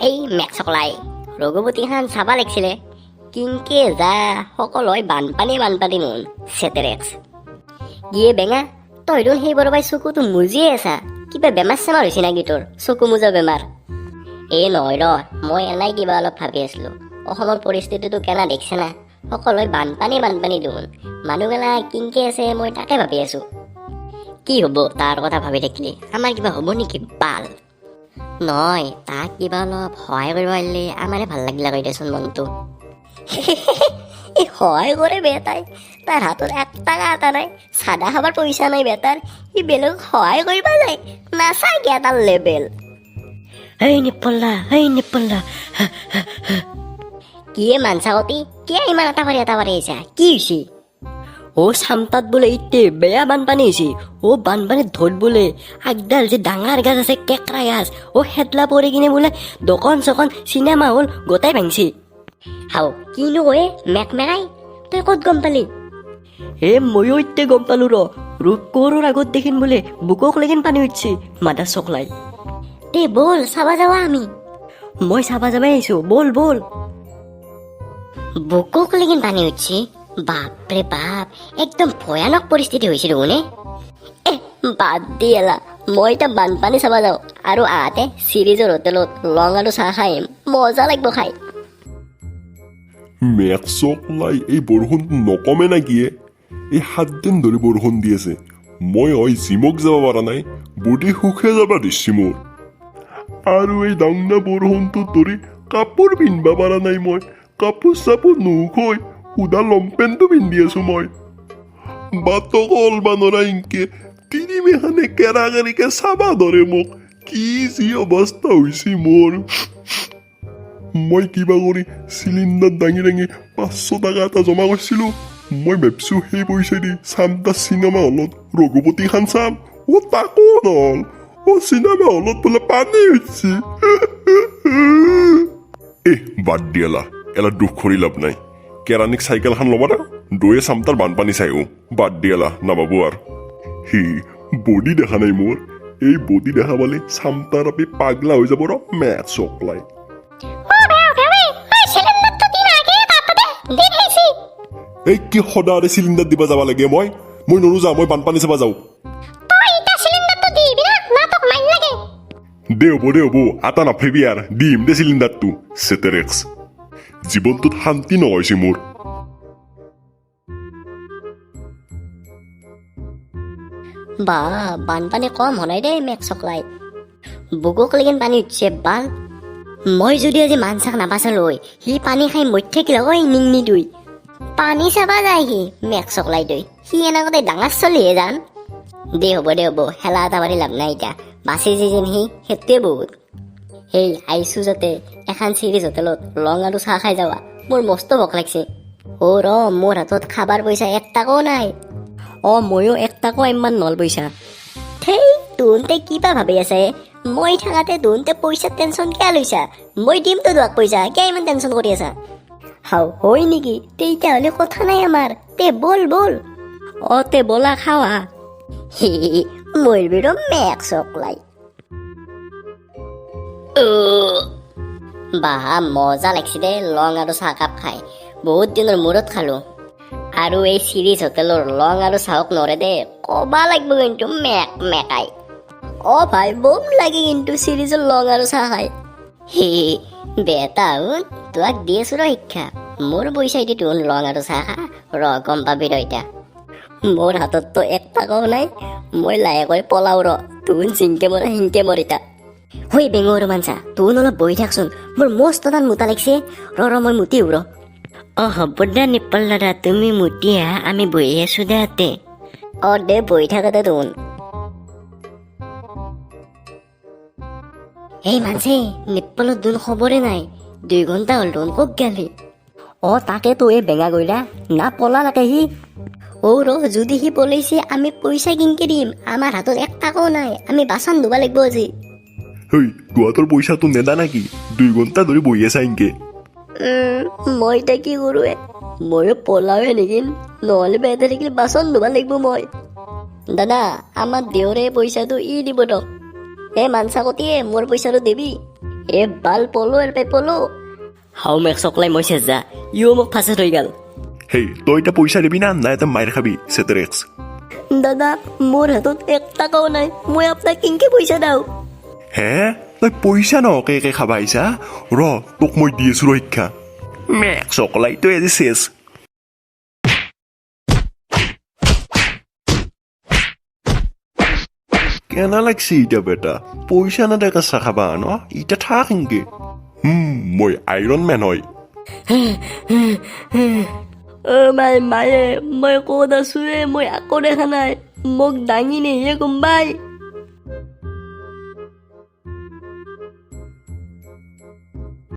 এই মেকচকলাই ৰঘুপতিখান চাবা লাগিছিলে। কিনকে যা সকলোৱে বানপানী বানপানী নুন চেটেৰেক্স। গিয়ে বেঙা, তই দেখোন সেইবোৰৰ পৰাই চকুটো মুজিয়ে আছা। কিবা বেমাৰ চেমাৰ হৈছে নেকি তোৰ? চকু মোজা বেমাৰ? এই নহয় ৰ, মই এনাই কিবা অলপ ভাবি আছিলো। অসমৰ পৰিস্থিতিটো কেনা দেখছে না, সকলোৱে বানপানী বানপানী দেখোন। মানুহগিলা কিনকে আছে, মই তাকে ভাবি আছো। কি হ'ব তাৰ কথা ভাবি থাকিলে আমাৰ কিবা হ'ব নেকি বাল? নহয়, তাক কিবা অলপ সহায় কৰিব পাৰিলে আমাৰে ভাল লাগিলে হয় দেচোন মনটো। এই সহায় কৰে বেটাই, তাৰ হাতত এক টকা এটা নাই, চাদা খাবাৰ পইচা নাই বেটাৰ, সি বেলেগক সহায় কৰিব যায়। নাচাই গিয়া তাৰ লেবেল। এই নিপল্লা, এই নিপল্লা। কিয়ে মানচাকতি, কিয় ইমান এটা পাৰি এটা পাৰি আহিছা? কি হৈছে? অ চামতাত বোলে ইতে বেয়া বানপানী হৈছে। অ বানপানীত ধত বোলে আগডাল যে ডাঙৰ গাছ আছে, কেকৰা গাছ, অ খেদলা পৰি কিনে বোলে দোকান চোকান, চিনেমা হল গোটাই ভাঙছি। হাও, কিনো কয়ে মেকমেকাই, তই ক'ত গম পালি? হে, ময়ো ইতে গম পালো ৰ। ৰূপকোঁৱৰৰ আগত দেখিন বোলে বুকক লেগিন পানী উঠছি মাদাৰ চকলাই। তে ব'ল চাবা যাৱা আমি। মই চাবা যাবাই আহিছো, ব'ল ব'ল। বুকুক লেগিন পানী উঠছি? বাপৰে বাপ, একদম ভয়ানক পৰিস্থিতি হৈছে দেখোন। এ বাদ দি এলা, মই এতিয়া বানপানী চাবা যাওঁ আৰু আহাতে চিৰিজৰ হোটেলত লং আৰু চাহ খাই আহিম। মজা লাগিব খাই। মেকচকলাই, এই বৰষুণটো নকমে না কি? এই 7 দিন ধৰি বৰষুণ দি আছে। মই হয় জিমক যাব পৰা নাই, বডি সুখে যাব দিছি মোৰ। আৰু এই ডাঙৰ বৰষুণটোত ধৰি কাপোৰ পিন্ধিব পৰা নাই মই। কাপোৰ চাপোৰ নুশুকাই সুধা লংপেণ্টটো পিন্ধি আছো মই। বাটকো ওলবা নৰা ইনকে, তিৰিমেখানে কেৰা কেৰিকে চাবা ধৰে মোক। কি যি অৱস্থা হৈছে মোৰ! মই কিবা কৰি চিলিণ্ডাৰ দাঙি দাঙি 500 টকা এটা জমা কৰিছিলোঁ। মই ভাবছোঁ সেই পইচা দি চামতা চিনেমা হলত ৰঘুপতি খান চাম। অ তাকো নহ'ল। অ চিনেমা হলত বোলে পানী উঠছি। এ বাদ দি এলা, এলা দুখ কৰি লাভ নাই। কেৰাণীক চাইকেলখন ল'ব দে, দৈয়ে চামতাৰ বানপানী চাই। বাদ দি এলা, নাভাবো আৰু। সি বডি দেখা নাই মোৰ। এই বডি দেখা পালে চামতাৰ আপি পাগলা হৈ যাব ৰ মেথ চকলাই। এই কি সদায় চিলিণ্ডাৰ দিব যাব লাগে? মই নৰো যা, মই বানপানী চাব যাওঁ। দে হ'ব, দে হ'ব, আটা নাফেবি আৰু, দিম দে চিলিণ্ডাৰটো। চেটেৰেক্স, জীৱনটোত শান্তি নহৈছে মোৰ। বা, বানপানী কম হোৱা নাই দেই মেক চকলাই, বুকুক লেগিন পানী উঠছে বাল। মই যদি আজি মানচাক নাবাচালো হয়, সি পানী খাই মৰি থাকিল হয়। নিংনি তুই পানী চাবা যায় সি মেক চকলাই তুই, সি এনেকুৱাতে ডাঙৰ চলিহে জান। দে হ'ব, দে হ'ব, খেলা এটা মাৰি লাভ নাই। এতিয়া বাচিছে যেন সি, সেইটোৱে বহুত। সেই আহিছোঁ যাতে এখন চিৰিজ হোটেলত লং আৰু চাহ খাই যাৱা, মোৰ মস্ত ভোক লাগছে। অ ৰ, মোৰ হাতত খাবাৰ পইচা এক টকাও নাই। অ ময়ো এক টকাও ইমান নহ'ল পইচা। থেই, তুহোঁতে কিবা ভাবি আছে? মই থাকাতে তুহোঁতে পইচাৰ টেনচন কিয় লৈছা? মই দিমতো তোমাক পইচা, কিয় ইমান টেনচন কৰি আছা? হাও, হয় নেকি? তেতিয়াহ'লে কথা নাই আমাৰ। তে ব'ল ব'ল। অ তে ব'লা খাৱা। মই বিৰ মেক চকলাই। বাহ, মজা লাগছি দেই লং আৰু চাহকাপ খাই। বহুত দিনৰ মূৰত খালো। আৰু এই চিৰিজ হোটেলৰ লং আৰু চাহক নৰে দেই, ক'বা লাগিব কিন্তু মেক মেকাই। অ ভাই, বম লাগে কিন্তু চিৰিজৰ লং আৰু চাহ খাই। হি বেটা হুন, তোমাক দি আছো ৰ শিক্ষা। মোৰ পইচা দি তুন লং আৰু চাহ খা, ৰ গম পাবি ৰ এতিয়া। মোৰ হাতততো এক টকাও নাই, মই লাহেকৈ পলাও ৰ। তুন জিংকে মৰা সিংকে মৰিতা হৈ বেঙৰ মানচা, তুন অলপ বহি থাকচোন, মোৰ মস্ত টান মোটা লাগছে। ৰ ৰ, মই মুতি ৰ। অ হ'ব দে নিপল দাদা, তুমি মুতিয়া, আমি বহি আছো দে ইয়াতে। অ দে, বহি থাকতে তুন। এই মানছে, নিপ্পলত দুন খবৰে নাই, 2 ঘণ্টা হ'ল দেখোন, ক'ত গেলি? অ তাকেতো, এই বেঙা গৈলা না পলা লাগে সি। অ ৰ, যদি সি পলাইছে আমি পইচা কিনকে দিম? আমাৰ হাতত এক টকাও নাই, আমি বাচন ধুব লাগিব আজি। হেই, তহঁতৰ পইচাটো নেদা নেকি? 2 ঘণ্টা ধৰি বহি আছা এনকে। মই এতিয়া কি কৰোঁ এ? ময়ো পলাওৱে নেকি? নহ'লে বেয়াতে থাকিলে বাচন ধুব লাগিব মই। দাদা, আমাৰ দেউৰে পইচাটো ই দিব দক। এই মানচাকতিয়ে মোৰ পইচাটো দিবি। এ বাল পলো এৰ পলো। হাও মেক চকলাই, মই চেজা, ইও মোক ফাঁচে থৈ গ'ল। হেই, তই এতিয়া পইচা দিবি না নাই এটা মাইৰ খাবি চেটেৰেক্স? দাদা, মোৰ হাতত এক টকাও নাই, মই আপোনাক কেনেকে পইচা দিওঁ? হে, তই পইচা নহকে একে খাবা আহিছা? ৰ, তোক মই দি আছো ৰ শিক্ষা। মেক চকলাই, তই আজি চেচ। কেনা লাগছে ইটা বেটা? পইচা নাথাকা চাহ খাবা ন? ইটা থাক এনকে। মই আইৰণ মেন হয়। অ' মাই, মায়ে, মই ক'ত আছো এ? মই একো দেখা নাই, মোক দাঙি নিয়ে কোনোবাই।